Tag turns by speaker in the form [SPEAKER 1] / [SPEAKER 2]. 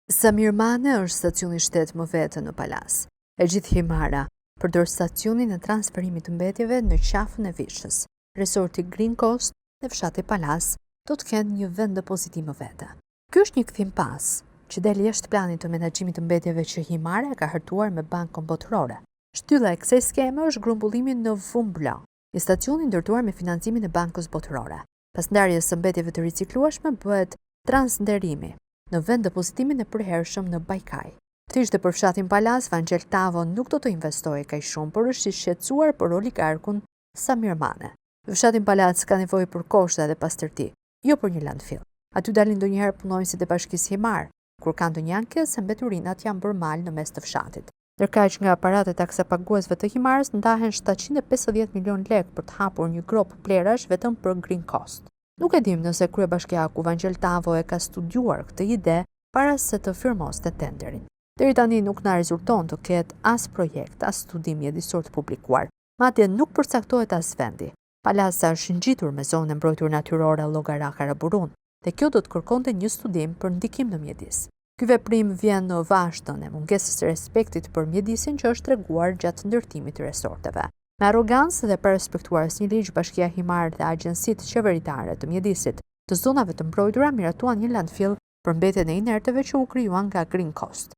[SPEAKER 1] Samir Mane është stacioni shtet më vete në Palasë. E gjithë Himara përdor stacionin e transferimit të mbetjeve në Qafën e Vishës. Resorti Green Coast dhe fshati Palasë do të kenë një venddepozitim më vete. Ky është një kthim pas, që del jashtë planit të menaxhimit të mbetjeve që Himara e ka hartuar me Bankën Botërore. Shtylla e kësaj skeme është grumbullimi në Vumblo, një stacion i ndërtuar me financimin e Bankës Botërore. Pas ndarjes së mbetjeve të riciklueshme bëhet transnderimi në venddepozitimin e përhershëm në Bajkaj. Të ishte për fshatin Palasë, Vangjel Tavo nuk do të investohej kaq shumë, por është i shqetësuar për oligarkun Samir Mane. Në fshatin Palasë ka nevojë për kosha dhe pastërti, jo për një landfill. Aty dalin ndonjëherë punonjësit e Bashkisë Himarë, kur kanë ndonjë ankesë se mbeturinat janë bërë mal në mes të fshatit. Ndërkaq nga paratë e taksapaguesve të Himarës ndahen 750 milionë lekë për të hapur një gropë plehrash vetëm për Green Coast. Nuk e dimë nëse kryebashkiaku Vangjel Tavo e ka studiuar këtë ide para se të firmoste tenderin. Deri tani nuk na rezulton të ketë as projekt, as studim mjedisor të publikuar. Madje nuk përcaktohet as vendi. Palasa është ngjitur me zonën e mbrojtur natyrore Llogara Karaburun dhe kjo do të kërkonte një studim për ndikim në mjedis. Ky veprim vjen në vazhdën e mungesës së respektit për mjedisin që është treguar gjatë ndërtimit të resorteve. Me arrogancë dhe pa respektuar asnjë ligj, Bashkia Himarë dhe agjencitë qeveritare të mjedisit të zonave të mbrojtura miratuan një landfill për mbetjen e inerteve që u krijuan nga Green Coast.